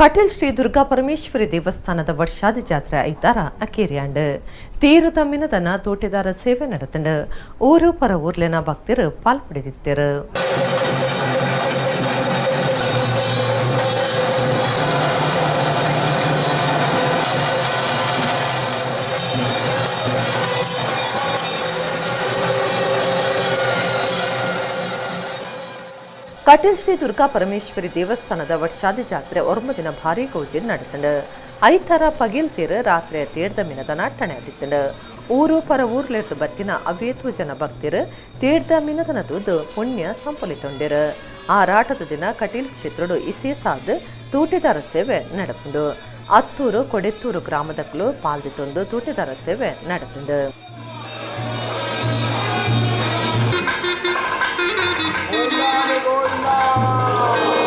ಕಟೀಲ್ ಶ್ರೀ ದುರ್ಗಾ ಪರಮೇಶ್ವರಿ ದೇವಸ್ಥಾನದ ವರ್ಷಾದಿ ಜಾತ್ರೆ ಐತಾರ ಅಕೇರಿಯಾಂಡ್. ತೀರದ ಮಿನದನ ತೋಟೆದಾರ ಸೇವೆ ನಡತಂಡು. ಊರು ಪರ ಊರ್ಲೆನ ಭಕ್ತರು ಪಾಲ್ಪಡೆದಿತ್ತರು. ಕಟೀಲ್ ಶ್ರೀ ದುರ್ಗಾ ಪರಮೇಶ್ವರಿ ದೇವಸ್ಥಾನದ ವರ್ಷಾದಿ ಜಾತ್ರೆ ಒರ್ಮ ದಿನ ಭಾರಿ ಗೌಜಿಡ್ ನಡತಂಡು. ಐತಾರ ಪಗಿಲ್ ತೀರು ರಾತ್ರಿ ತೀರ್ದ ಮಿನದ ನಟ್ಟಣೆ ಆದಿತ್ತಂಡು. ಊರು ಪರ ಊರ್ಲೆರ್ದು ಬತ್ತಿನ ಅವೇತು ಜನ ಭಕ್ತರು ತೀರ್ದ ಮಿನದನ ತೂದು ಪುಣ್ಯ ಸಂಪೊಲಿತೊಂಡೆರು. ಆ ರಾಟದ ದಿನ ಕಟೀಲ್ ಕ್ಷೇತ್ರಡು ಇಸೇಸಾದ್ ತೂಟೆದಾರ ಸೇವೆ ನಡಪುಂಡು. ಅತ್ತೂರು ಕೊಡೆತ್ತೂರು ಗ್ರಾಮದಕ್ಕಲು ಪಾಲ್ದಿತ್ತೊಂದು ತೂಟೆದಾರ ಸೇವೆ ನಡತಂಡು. Govinda.